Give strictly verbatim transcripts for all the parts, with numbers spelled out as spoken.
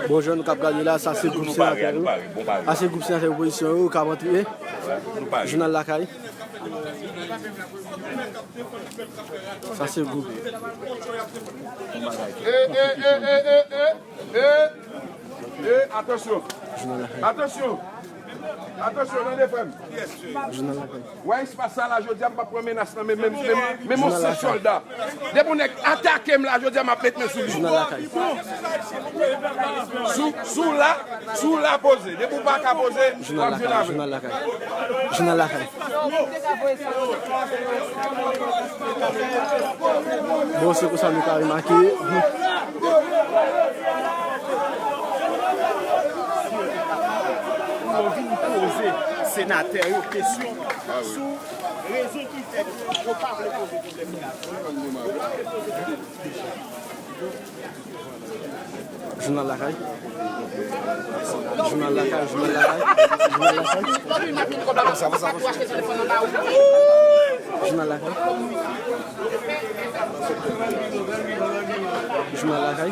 Bon, jan nou k ap gade la, sa se gwoup senatè yo. Sa se gwoup senatè opozisyon yo k ap antre. Jounal Lakay. Sa se gwoup. E, e, e, e, e, e, e, e, atansyon. Jounal Lakay. Atansyon. Atansyon, tande frè m. Jounal Lakay. Wè espas sa la, jodi a, m p ap pran menas nan men, men, men, men yon senp sòlda. Depi yon nèg atake m la, jodi a, m ap met men sou li. Jounal Lakay. Si w, si w la, si w la poze. Depi w pa ka poze, w ap jwenn avè m. Jounal Lakay. Jounal Lakay. Bon, se konsa nou ka remake. Pou yo vin poze senatè yo kesyon sou rezon ki fè ke yo pa vle poze pwoblèm sa. Jounal Lakay. Jounal Lakay, Jounal Lakay, Jounal Lakay. Jounal Lakay. Jounal Lakay.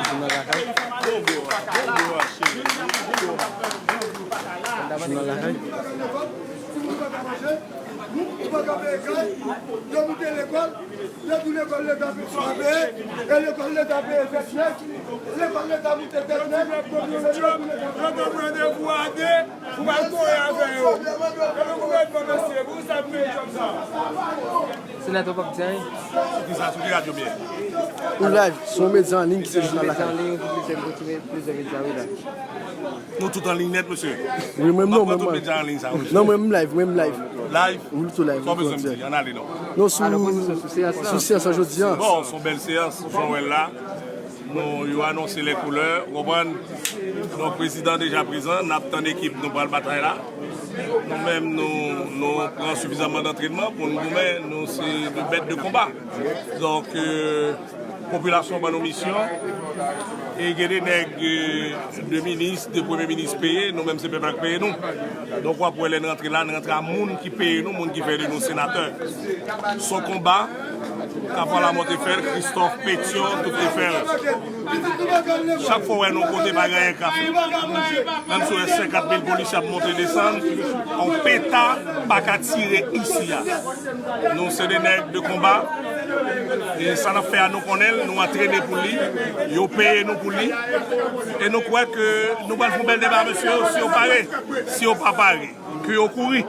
Jounal Lakay. Jounal Lakay. Yo moute lekòl, yo di lekòl Leta peye, e lekòl Leta peye tèt nèg, lekòl Leta moute tèt nèg. Yo te pran randevou a de pou al kore avè yo. Yo te gouvènman mesye, pou sa m peye djòb sa. Senatè w p ap di anyen. Sou ki sa, sou ki radyo m ye? Ou live, sou yon medya an liy ki se Jounal Lakay. Medya an liy, ou plizyè, plizyè medya, wi la. Nou tout an liy nèt, mesye. Wi, mwen, non, mwen, mwen. Medya an liy sa, wi. Non, mwen, m live, mwen, m live. Live? Wi, nou tou live, nou tou an dirèk. Sa w bezwen m di? Ann ale, non. Non, sou, sou seyans lan jodi a. Bon, se yon bèl seyans, jan w wè l la. Nou, yo anonse lè koulè, ou konprann? Donk, prezidan deja prezan, n ap tann ekip nou pral batay la. Nou menm, nou, nou pran sifizaman dantrenman pou n goumen, nou se de bèt de konba. Donk, euh, popilasyon ban nou misyon. E gen de nèg, euh, de minis, de premye minis peye, nou menm se pèp la k peye nou. Donk w ap wè lè n rantre la, n rantre a moun ki peye nou, moun ki fè de nou senatè. Se yon konba k ap pran lamonte fè l, Christophe, Pétion, tout te fè l. Chak fwa w wè nou kote pa gen anyen k ap fèt. Menm si w wè senkant mil polisye ap monte desann, yon peta pa ka tire isi a. Nou se de nèg de konba. E sa n ap fè a, nou konnen l, nou antrene pou li, yo peye nou pou li. E nou kwè ke nou pral fè yon bèl deba, mesye, si yo pare. Si yo pa pare, ke yo kouri.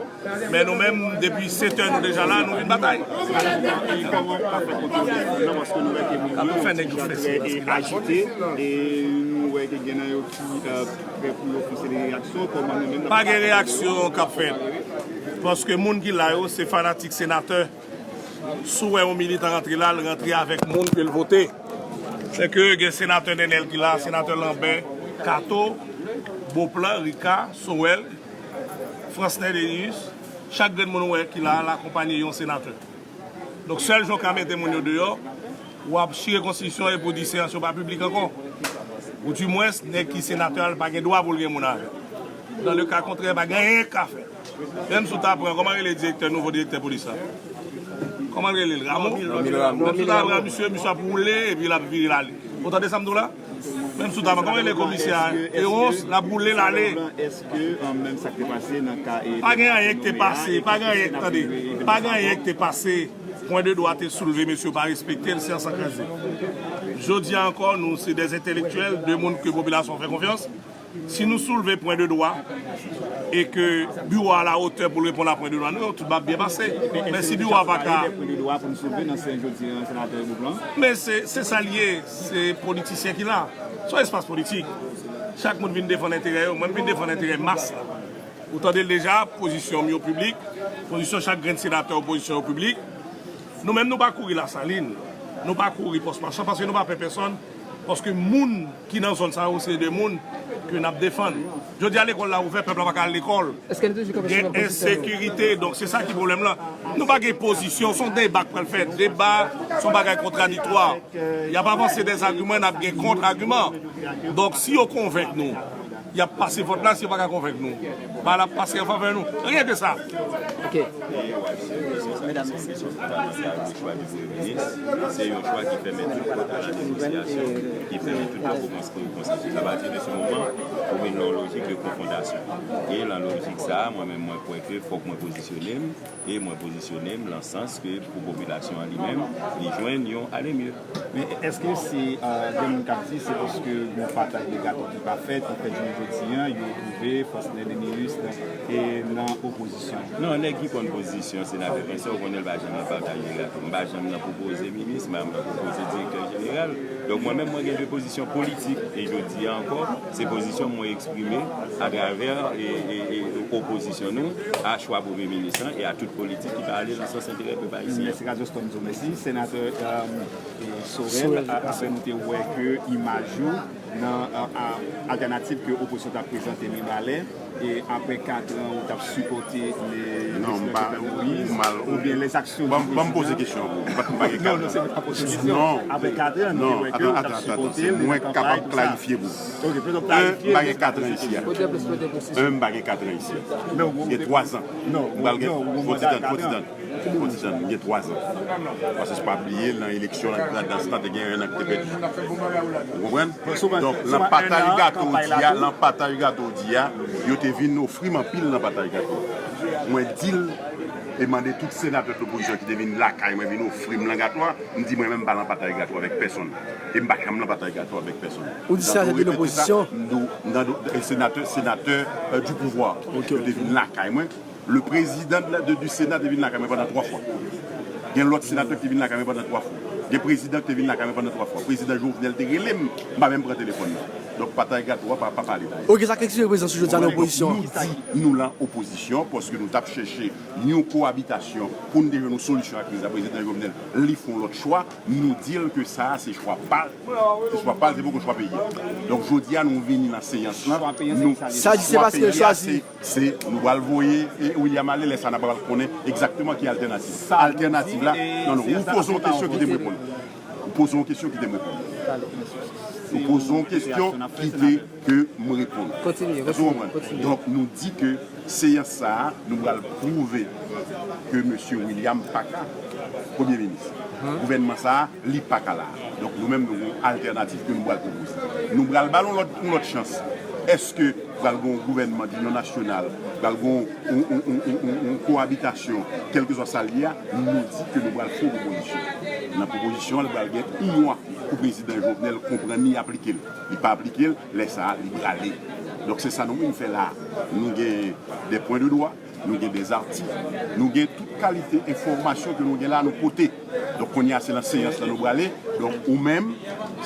Men nou menm, depi sèt è, nou deja la, nou vin batay. E kòman w ka fè kontwole nan, paske nou wè ke moun yo deja trè ajite, e nou wè ke gen nan yo ki, euh, prè pou yo fè yon seri de reyaksyon, kòman nou menm n ap... Pa gen reyaksyon k ap fèt. Paske moun ki la yo, se fanatik senatè. Si w wè yon militan rantre la, l rantre avèk moun ke l vote. Sèke gen senatè Nènèl ki la, senatè Lanbè, Kato, Boplan, Rika, Sowèl, Fransnè Denius, chak grenn moun ou wè ki la, l akonpaye yon senatè. Donk, sèl jan w ka mete moun yo deyò, w ap chire konstitisyon e pou di seyans yo pa piblik ankò. Ou dimwens, nèg ki senatè a, l pa gen dwa pou l gen moun avè l. Dans le cas contraire, pa gen anyen k ka fèt. Menm si w ta pran, kòman rele direktè, nouvo direktè polis la? Kòman l rele l? Ramo? Menm si w ta pran misye, misye ap woule epi l ap vire l ale. Ou tande sa m di w la? Menm si w ta pran, kòman rele komisè a? Ewons, l ap woule l ale. Èske, euh, menm sa k te pase nan ka, e, pa gen anyen ki te pase, pa gen anyen, tande, pa gen anyen ki te pase. Pwen de dwa te soulve, mesye yo pa respekte l, seyans lan kraze. Jodi a ankò, nou se de entèlektyèl, de moun ke popilasyon fè konfyans. Si nou soulve pwen de dwa e ke biwo a alawotè pou l reponn a pwen de dwa nou yo, tout va byen pase. Men si biwo a pa ka... Pwen de dwa pou nou soulve nan seyans jodi a, senatè Boplan. Men se, se sa l ye, se politisyen ki la. Se yon espas politik. Chak moun vin defann enterè yo, mwen m vin defann enterè mas la. Ou tande l deja, pozisyon m yo piblik, pozisyon chak grenn senatè opozisyon yo piblik. Nou menm, nou pa kouri Lasalin, nou pa kouri Pòs Machan, paske nou pa pè pèsonn, paske moun ki nan zòn sa yo, se de moun ke n ap defann. Jodi a, lekòl la ouvè, pèp la pa ka al lekòl. Gen ensekirite, donk se sa ki pwoblèm lan. Nou pa gen pozisyon, se yon deba k pral fèt. Deba, se yon bagay kontradiktwa. Y ap avanse dèzagiman, n ap gen kontragiman. Donk, si yo konvenk nou, Y ap pase vòt la si yo pa ka konvenk nou. Ba l ap pase an favè nou. Anyen de sa. Ok. Chwa di premye minis, se yon chwa ki fèmen tout pòt a la negosyasyon, ki fèmen tout lòt konsansis. Apati de se moman, ou vin nan yon lojik de konfwontasyon. E nan lojik sa a, mwen menm, mwen kwè ke fòk mwen pozisyone m, e mwen pozisyone m nan sans ke pou popilasyon an li menm, li jwenn yon alemye. Men èske se gen moun k ap di se paske yon pataj de gato ki pa fèt ki fè jounen jodi an yo twouve Faustin Leminius nan opozisyon? Non, nèg ki konn pozisyon senatè Vincent, ou konnen l pa janm nan pataj de gato. M pa janm nan pwopoze minis, m pa janm nan pwopoze direktè jeneral. Donk mwen menm mwen gen de pozisyon politik e jodi a ankò, se pozisyon mwen eksprime atravè e, e, e, opozisyon nou a chwa premye minis lan e a tout politik ki pa ale nan sans enterè pèp ayisyen. Mèsi Radyo Stone, mèsi senatè Sorel. Apre nou te wè ke imaj ou nan altènativ ke opozisyon t ap prezante Mibalè, e apre kat an ou t ap sipòte Lè Jovenel Moïse oubyen lè aksyon. Ban m poze kesyon an pou ou. M pa gen kat an. Non, non, se pa poze kesyon. Apre kat an, nou te wè ke ou t ap sipòte l nan kanpay, tout sa. Mwen kapab klarifye pou ou. M pa gen kat an isi a. M pa gen kat an isi a. M gen twa zan. M pral gen. Fò ti tann, fò ti tann. Fò ti tann, m gen twa zan. Paske pa bliye, nan eleksyon, nan, nan, nan tan, te gen yon an ki te pèdi. Ou konprann? Donk, nan pataj gato w di a, nan pataj gato w di a, yo te vin ofri m anpil nan pataj gato. Mwen di l, e mande tout senatè de lopozisyon ki te vin lakay mwen, vin ofri m nan gato a, m di mwen menm m pa nan pataj gato avèk pèsonn. E m pa janm nan pataj gato avèk pèsonn. Ou di senatè de lopozisyon? Senatè, senatè du pouvwa. Yo te vin lakay mwen. Le prezidan de, du Sena te vin lakay mwen pandan twa fwa. Gen lòt senatè ki te vin lakay mwen pandan twa fwa. Gen prezidan ki te vin lakay mwen pandan twa fwa. Prezidan Jovenel te rele m, m pa menm pran telefòn nan. Donk pataj gato a pa, pa pale dayè. Ok, sa k eksplike prezans ou jodi a nan opozisyon an. Nou di nou lan opozisyon paske nou t ap chèche yon kowabitasyon pou n te jwenn yon solisyon a kriz la. Prezidan Jovenel, li fè yon lòt chwa, nou di l ke sa a se chwa pa l. Se chwa pa l, se poko chwa peyi a. Donk jodi a nou vini nan seyans lan. Sa di se paske l chwazi. Se nou pral voye William ale, lè sa a n a pral konnen egzakteman ki altènativ. Altènativ la, non, non, ou poze yon kesyon kite m reponn. Ou poze yon kesyon kite m reponn. Ou poze yon kesyon kite ke m reponn. Èske w konprann? Donk nou di ke seyans sa a, nou pral pwouve ke mesye William pa ka premye minis. Gouvènman sa a, li pa ka la. Donk nou menm nou gen yon altènativ ke nou pral pwopoze. Nou pral ba l yon lòt, yon lòt chans. Èske pral gen yon gouvènman dinyon nasyonal, pral gen yon, yon, yon, yon, yon, yon kowabitasyon, kèlkeswa sa l ye a, nou di ke nou pral fè yon pwopozisyon. Nan pwopozisyon an, li pral gen yon mwa pou prezidan Jovenel konprann li, aplike l. Li pa aplike l, lè sa a, li prale. Donk se sa nou menm fè la a. Nou gen de pwen de dwa, nou gen de zatik, nou gen tout kalite enfòmasyon ke nou gen la a, nou pote. Donk kounye a se nan seyans lan nou prale. Donk ou menm,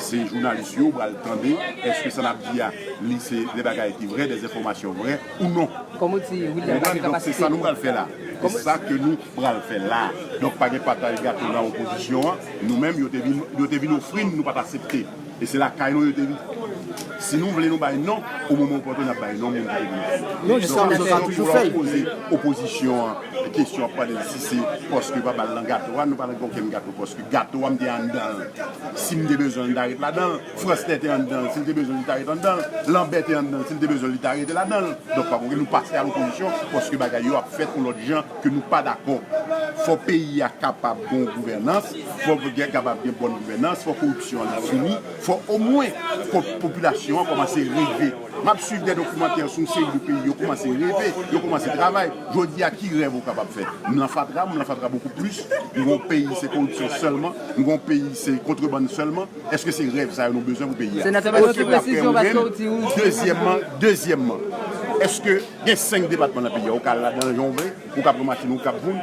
se jounalis yo, ou pral tande èske sa n ap di a, li se de bagay ki vrè, de enfòmasyon vrè ou non. Kòm ou di, William pa gen kapasite. Donk se sa nou pral fè la. Se sa ke nou pral fè la. Donk pa gen pataj gato nan opozisyon an. Nou menm, yo te vin, yo te vin ofri n, nou pa t aksepte. E se lakay nou yo te vin. Si nou vle nou bay non, o moman opòtèn n ap bay non moun ki te vin ofri. Non, jisteman, sa w ka toujou fè l. Poze opozisyon an kesyon, ap pale si se paske yo pa ba l nan gato a, nou pa nan okenn gato paske gato a m te anndan l. Si m te bezwen l, m ta ret ladan l. Fransnè te anndan l, si l te bezwen l, li ta ret anndan l. Lanbè te anndan l, si l te bezwen l, li ta rete ladan l. Donk pa gen nou pase a lopozisyon paske bagay yo ap fèt yon lòt jan ke nou pa dakò. Fò peyi a kapab gen yon gouvènans, fò gen kapab gen bòn gouvènans, fò koripsyon an fini, fò omwen fò popilasyon an kòmanse reve. M ap swiv de dokimantè sou yon seri de peyi, yo kòmanse reve, yo kòmanse travay. Jodi a ki rèv ou kapab fè? M lan fatra, m lan fatra bokou plis. M gen yon peyi se koripsyon sèlman, m gen yon peyi se kontrebann sèlman. Èske se rèv sa yo nou bezwen pou peyi a? Senatè, ba nou ti presizyon paske ou di ou. Dezyèmman, dezyèmman, èske gen senk depatman nan peyi a, ou ka al ladan l jan w vle, ou ka pran machin ou k ap voun,